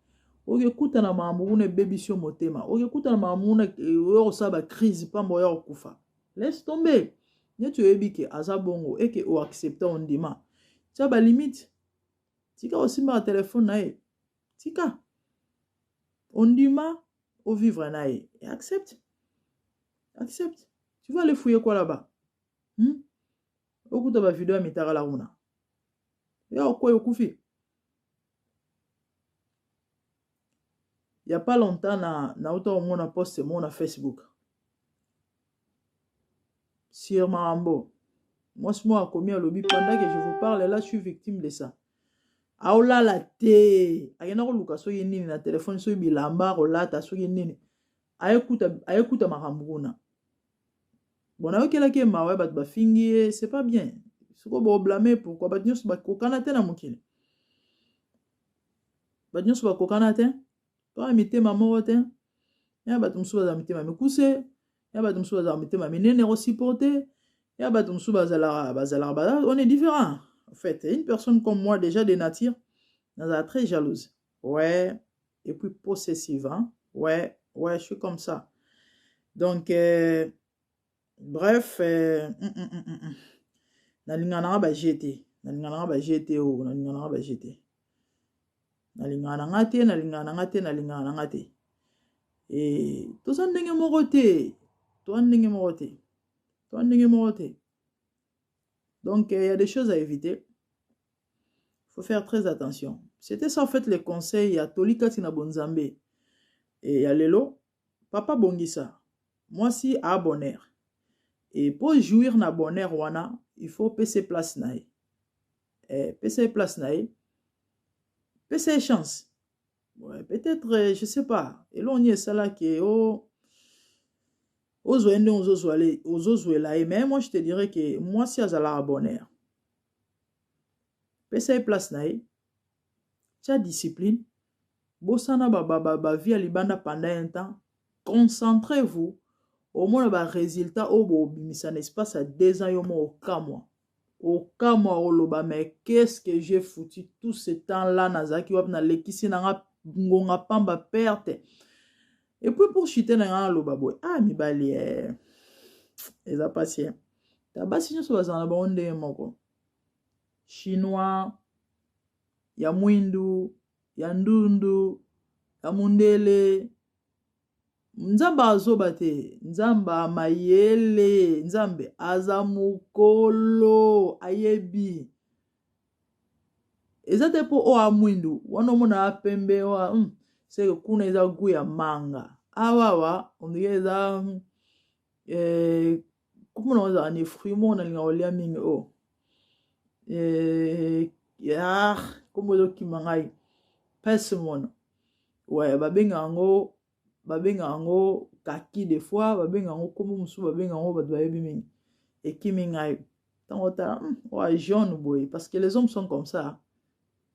okekutana makambo kuna ebebisi yo motema, okekutana makambo kuna oyo kosala bacrise pamba, oya kokufa. Laisse tomber. Neti oyebi ke aza bongo, eke oaccepte, ondima, tia balimite. Tika osimbaka telefone na ye, tika. Ondima ovivre na ye et accepte, accepte. Tu vas aller fouiller quoi là-bas? Okuta bavideo ya mitakala kuna, ya okwei, okufi. Y a pas longtemps, na nauta komona poste moko na Facebook sur makambo. Mwasi moko akomi, alobi: "Pendant que je vous parle là, je suis victime de ça." Aolala te, akenda koluka soki nini na telefone, soki bilamba kolata, soki nini, ayekuta makambo kuna. Bon, nayokelaki ye mawa. Bato bafingi ye, c'est pas bien. Sikoyo boblame pourquoi? Bato nyonso bakokana te na mokili, bato nyonso bakokana te, toa mitema moko te. Ya bato mosusu bazala mitema mikuse, ya bato mosusu bazala mitema minene kosupporte, ya bato mosusu bazalaka, on est différent. En fait, une personne comme moi, déjà de nature nazala très jalouse, ouais, et puis possessive, hein? Ouais, je suis comme ça. Donc bref, nalinga nanga baje te, nalinga nanga baje te o, nalinga nanga baje te, nalingaka nanga te, nalingaka nanga te, nalingaka nanga te. E toza ndenge moko te, toza ndenge moko te, toza ndenge moko te. Donc il y a des choses à éviter, faut faire très attention. C'était ça en fait les conseils ya toli kati na bonzambe e ya lelo. Papa, bongisa mwasi a bonheur, et pour jouir na bonheur wana, il faut pesa place na ye. Pesa ye place na ye, pesa ye chance. Ouais, peut-être, je sais pas eloko nini esalaki o ozwa ye ndenge ozozwela ye, mais moi je te dirais que mwasi azalaka bonheur. Pesa ye place na ye, tia discipline, bosana bavie ya libanda pendant un temps, concentrez-vous. Omona barésultat oyo bobimisa na espace ya 2 ans, yo moko okamwa. Okamwa, oloba: "Mais qu'est-ce que j'ai foutu tout ce temps là? Nazalaki wapi? Nalekisi nanga ngonga pamba, perte." Et puis pour chuter na nga, naloba boye: ah, mibali, eza pasi. Ta basi nyonso bazala na bango ndenge moko, chinois ya mwindu, ya ndundu, ya mundele. Nzambe azoba te, Nzambe amayele, Nzambe aza mokolo, ayebi. Eza te mpo oyo amwindu wana, omona pembe oyo, seke kuna eza gu ya manga. Awawa ondike eza komona ozala ni fruit moko nalinga kolia mingi oyo, ah, kombo ezokima ngai, persimmon. Ouais, babenga yango, babenga yango kaki, des fois babenga yango kombo mosusu, babenga yango, bato bayebi mingi, ekimi ngai. Ntango otala oyo jaune boye, parce que les hommes sont comme ça.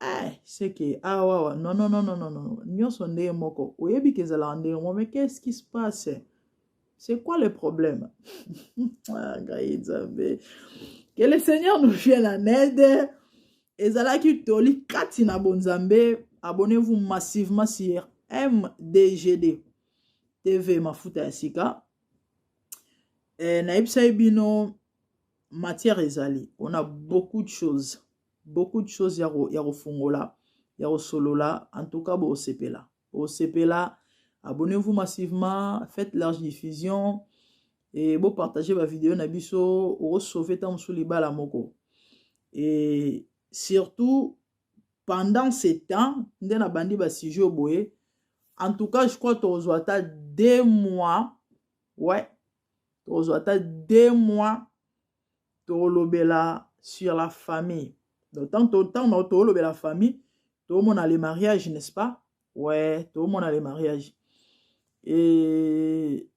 Eh, c'est que awawa, non, non, non, non, non, non, nyonso ndenge moko, oyebi ke ezalaka ndenge moko. Mais qu'est-ce qui se passe? C'est quoi le problème? Ah, ngai Nzambe, que le Seigneur nous vienne en aide. Ezalaki toli kati na bonzambe. Abonnez-vous massivement sur MDGD TV, Mafuta ya Sika. Nayebisai bino, matière ezali, on a beaucoup de choses, beaucoup de choses ya kofungola, ya kosolola. En tout cas, bosepela, bosepela. Abonnez-vous massivement, faites large diffusion et bopartage bavideo na biso. Okosauve ta mosusu libala moko. Et surtout pendant ce temps nde na bandi basujet boye. En tout cas, je crois tozwa ata 2 mois. Ouais, tozwa ata 2 mois, tolobela sur la famille. Donc ntango tolobela famille, tomona le mariage, n'est-ce pas? Ouais, tomona le mariage et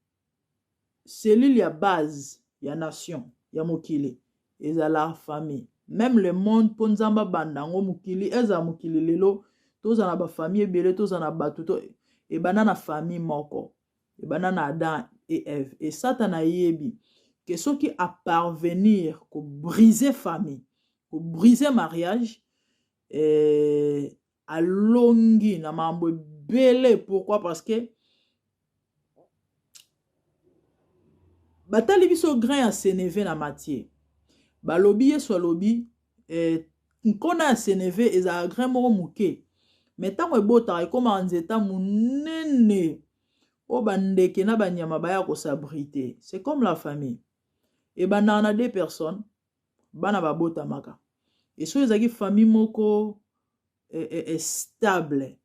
cellule ya base ya nation ya mokili ezala famille. Même le monde, mpo Nzambe abanda yango, mokili ezala mokili lelo, tozala na bafamille ebele, tozala na bato to ebanda na famille moko, ebanda na Adam et Ève. E Satan ayebi ke soki aparvenir kobrise famille, kobrise mariage, alongi na makambo ebele. Pourquoi? Parce que batali biso grain ya seneve na Matthieu. Balobi, Yesu alobi, nkona ya seneve ezalaka grain moko moke, me ntango ebotaka, ekomaka nzeta monene oyo bandeke na banyama baya kosabrite. C'est comme la famille, ebandaka na deux personnes, bana babotamaka. E soki ezalaki famille moko stable,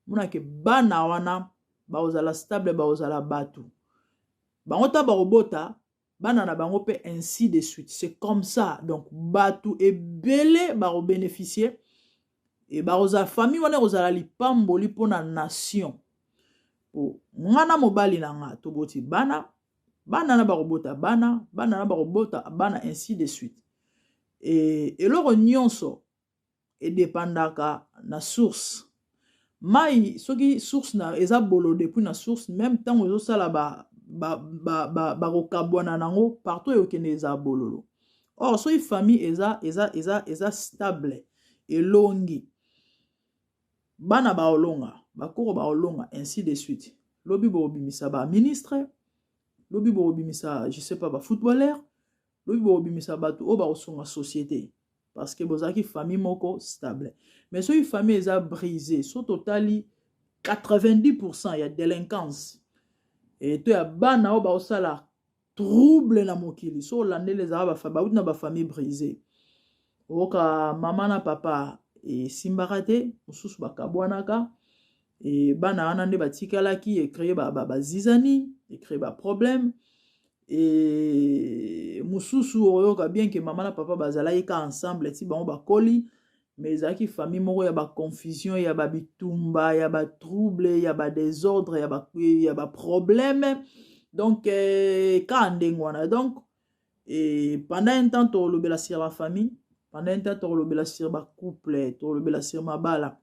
monake bana wana bakozala stable, bakozala bato, bango ta bakobota bana na bango mpe, ainsi de suite. C'est comme ça. Donc bato ebele bakobénéficie e bakozala, famille wana ekozala lipamboli mpona nation. Po nga na mobali na nga toboti bana, bana na bakobota bana, bana na bakobota bana, ainsi de suite. E eloko nyonso edépendaka na source mai. Soki source na eza bolo depuis na source, même ntango ezosala bakokabwana ba, ba, nango, partout ekokende eza bololo. Or soki famille eza stable, elongi, bana baolonga, bakoko baolonga, ainsi de suite. Lobi bokobimisa baministre, lobi bokobimisa, je sais pas, bafootballeur, lobi bokobimisa bato oyo bakosunga société, parce que bozalaki famille moko stable. Mais soki famille eza brisé, so totali 90 ya délinquance e to ya bana oyo baosala trouble na mokili, so olandeli, ezalaka bauti na bafamille brisé. Oyoka mama na papa esimbaka te, mosusu bakabwanaka, e bana wana nde batikalaki, ecrée bazizani, ecrée baproblème. E mosusu oyoka bien ke mama na papa bazalaki ka ensemble ti bango bakoli, mais ezalaki famille moko ya baconfusion, ya babitumba, ya batrouble, ya badésordre, ya baproblème. Donc kaka ndenge wana. Donc pendant un temps tolobela sur la famille, pendant un temps tolobela sur bacouple, tolobela sur mabala.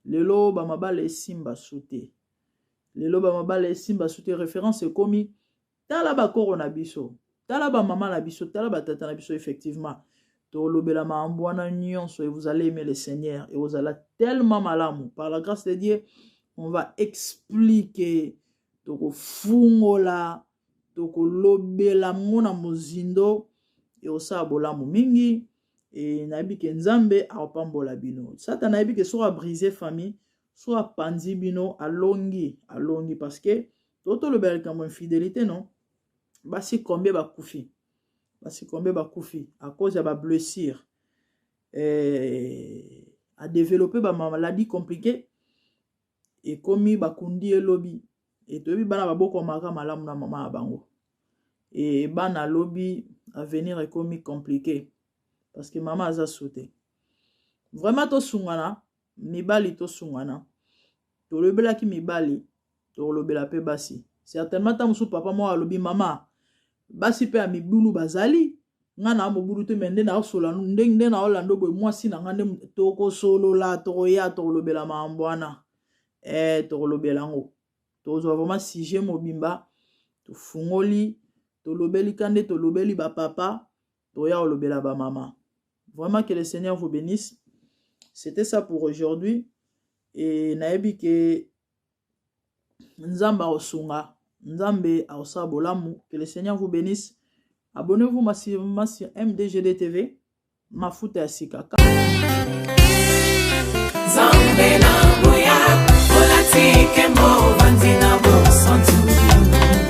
Lelo bamabala esimba su te, lelo bamabala esimba su te. Référence ekomi: tala bakoko na biso, tala bamama na biso, tala batata na biso. Effectivement, Tolobela makambo wana nyonso et vous allez aimer le Seigneur et ozala tellement malamu. Par la grâce de Dieu, on va expliquer, tokofungola, tokolobela ngo na mozindo e osala bolamu mingi e nayebi ke Nzambe akopambola bino. Satana ayebi ke soki abrise famille, so apanzi bino, alongi, alongi parce que totolobela likambo infidélité non. Basi combien bakufi, basi combien bakufi à cause ya bablessure, eh, adéveloppe bamaladie compliqué, ekomi bakundi elobi e toyebi bana babokomaka malamu na mama na bango e bana alobi avenir ekomi compliqué parce que mama aza su te. Vraiment tosungana mibali, tosungana. Tolobelaki mibali, tolobela mpe basi. Certainement ntango mosusu papa moko alobi: "Mama, basi mpe ya mibulu bazali, nga na mobulu te, me nde naosola ndenge nde naolanda boye mwasi na nga nde tokosolola." Tokoya, tokolobela makambo wana, tokolobela yango, tozwa vraiment sujet mobimba, tofungoli, tolobeli ka nde tolobeli bapapa, toya kolobela bamama. Vraiment, que le Seigneur vous bénisse. C'était ça pour aujourd'hui et nayebi ke Nzambe akosunga, Nzambe akosala bolamu. Que le Seigneur vous bénisse. Abonnez-vous massivement sur MDGD TV, Mafuta ya Sika. Nzambe na nguya, olati nkembo, ovandi na bosantu.